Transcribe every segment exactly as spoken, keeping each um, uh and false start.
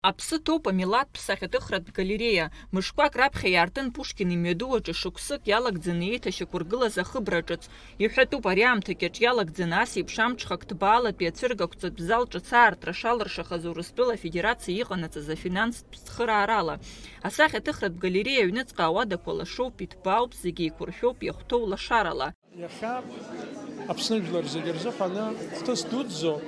Аԥсы ҭоуп амилаҭтә сахьаҭыхратә галереиа. Мышқәак раԥхьа иаартын Пушкин имҩаду аҿы шықәсык иалагӡаны еиҭашьақәыргылаз ахыбра ҿыц. Иҳәатәуп, ари аамҭагьы аҿы иалагӡаны ас еиԥш амҽхак ҭбаалатәи ацәыргақәҵатә зал ҿыц аартра шалыршахаз Урыстәыла Афедерациа иҟанаҵаз афинанстә цхыраарала. Асахьаҭыхратә галереиа аҩныҵҟа ауадақәа лашоуп, иҭбаауп, зегьы еиқәыршәоуп, иахәҭоу лашарала. Иахьа Аԥсны жәлар зегьы рзыҳәаны хҭыс дуӡӡоуп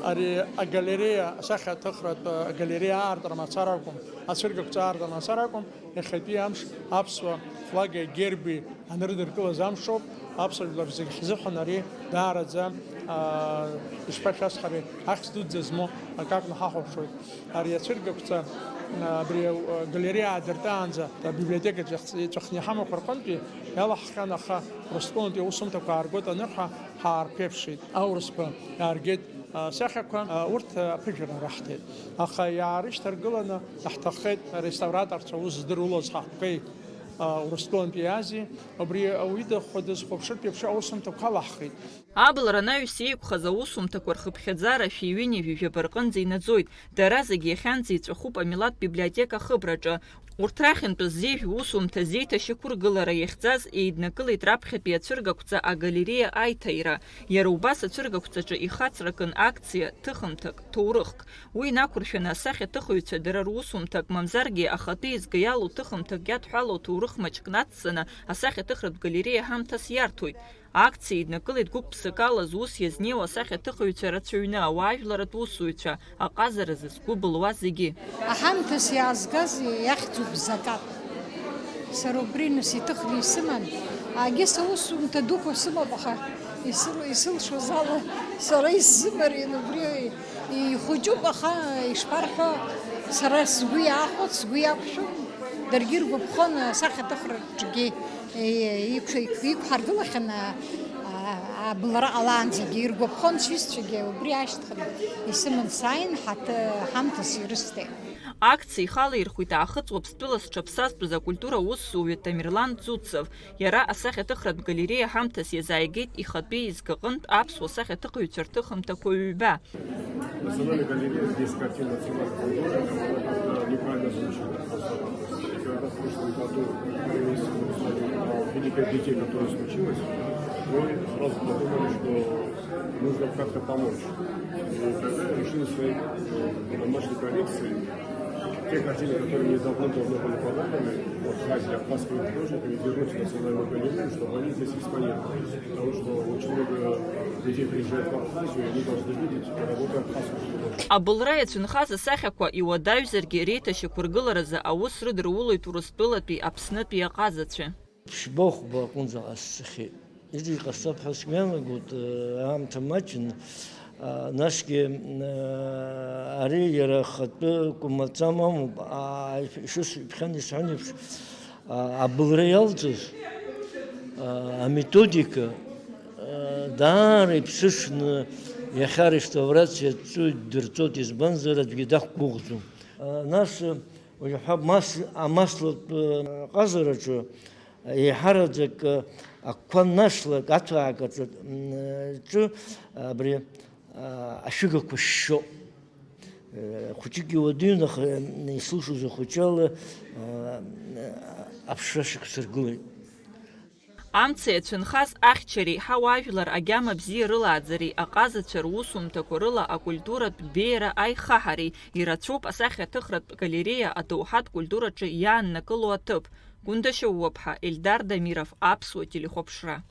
ари агалереиа, асахьаҭыхратә агалереиа аартра мацара акәым, ацәыргақәҵа аартра мацара акәым, иахьатәи амш аԥсуа флаги агерби анрыдыркылаз амшоуп. Аԥсуа жәлар зегьы ҳзыҳәан ари даараӡа, аа, ишԥашәасҳәари, ахьӡ дуӡӡа змоу акы акәны ҳахәаԥшуеит. Ари ацәыргақәҵа, аа, абри, аа, галереиа аадыртаанӡа абиблиотекаҿ иахь-, иҵәахны иҳамақәа рҟынтәи иалаҳххьан, аха Урыстәылантәи аусумҭақәа ааргоит анырҳәа, ҳаарԥеиԥшит. Аурысқәа иааргеит асахьақәа, аа, урҭ аԥыжәара раҳҭеит. Аха иаарышьҭаргыланы иаҳҭаххеит ареставраторцәа аус здырулоз ҳаҳәқәеи, аа, Урыстәылантәи Азиеи. Убри ауаҩы дахәхәа дызхәаԥшыртә еиԥш аусумҭақәа алаҳхит. Абылра анаҩс еиқәхаз аусумҭақәа рхыԥхьаӡара шәи ҩынҩажәи жәаба рҟынӡа инаӡоит. Дара зегьы иахьанӡа иҵәахуп амилаҭтә библиотека ахыбраҿы. Урҭ рахьынтәыз зежә усумҭа зеиҭашьақәыргылара иахьӡаз еиднакылеит раԥхьатәи ацәыргақәҵа агалереиа аиҭаира. Иара убас ацәыргақәҵаҿы ихацракын акциа, ҭыхымҭак, ҭоурыхк. Уи инақәыршәаны асахьаҭыхыҩцәа дара русумҭак, мамзаргьы ахатәы еизга иалоу ҭыхымҭак иадҳәалоу ҭоурых маҷк нацҵаны асахьаҭыхратә галереиа ҳамҭас иарҭоит. Акциа еиднакылеит гәык-ԥсык ала зус иазнеиуа асахьаҭыхыҩцәа рацәаҩны, ауаажәларатә усзуҩцәа, аҟазара зызгәы былуа зегьы. Аҳамҭас иаазгаз иахьӡуп Закат. Сара убри нас иҭыхны исыман. Агьыс аусумҭа дуқәа сымоуп, аха исыл-, исылшоз ала сара исзымариан убри. Ихәыҷуп, аха ишԥарҳәо, сара сгәы иаахәоит, сгәы иақәшәом. Даргьы иргәаԥхон асахьаҭыхраҿгьы, е, иқә-, иқәҳаргылахьан, а, а, абылра ҟалаанӡагьы. Иргәаԥхон сҩызцәагьы, убри ашьҭахь исыман сааин, ҳаҭ-, ҳамҭас ирысҭеит. Акциа ихалаирхәит Аахыҵ Уаԥстәыла зҽаԥсазтәыз акультура аусзуҩы Тамерлан Ӡуцев. Иара асахьаҭыхратә галереиа ҳамҭас иазааигеит ихатәы еизгаҟынтә аԥсуа сахьаҭыхыҩцәа рҭыхымҭақәа ҩба. Национальная галерея, здесь картина национального художника, она как-то неправильно звучит. И когда в прошлом году появилась, э, великое битие, которое случилось, мы сразу подумали, что нужно как-то помочь. И тогда я решил своей, э, домашней коллекцией те картины, которые мне давным-давно были подарены, вот, Абхазии, абхазскими художниками, вернуть в Национальную галерею, чтобы они здесь экспонировались. Потому что очень много людей приезжают в Абхазию, и они должны видеть работы абхазских художников. Абылра иацәынхаз асахьақәа иуадаҩзаргьы, реиҭашьақәыргыларазы аус рыдырулоит Урыстәылатәи Аԥснытәи аҟазацәа. Ԥшьба-хәба аҟынӡа ҟасҵахьеит. Иҵегь ҟасҵап ҳәа сгәы иаанагоит, аамҭа маҷын, насгьы ари иара ахатәы кәмаҵам амоуп, ишысҳәан, исҳәан еиԥш, абылра иалҵыз аметодика даара иԥсыҽны иахьа реставрациа ҵәы дырҵоит, избанзар аӡәгьы дақәгәыӷӡом. Нас уажәы ҳәа амаслатә ҟазараҿы еиҳараӡак ақәа нашлак аҭәаак аҿы, ҿы абри ашәыгақәа шәшьо. Хәыҷык иуадаҩын, аха исылшоз ахәыҷы ала аԥшра шықәсыргылеит. Амца иацәынхаз ахьчареи, ҳауаажәлар агьама бзиа рылааӡареи, аҟазацәа русумҭақәа рыла акультуратә беиара аихаҳареи ирацәоуп асахьаҭыхратә галереиа адоуҳатә культураҿы иааннакыло аҭыԥ. Гәындашьа Ууаԥҳа, Ельдар Дамиров, Аԥсуа телехәаԥшра.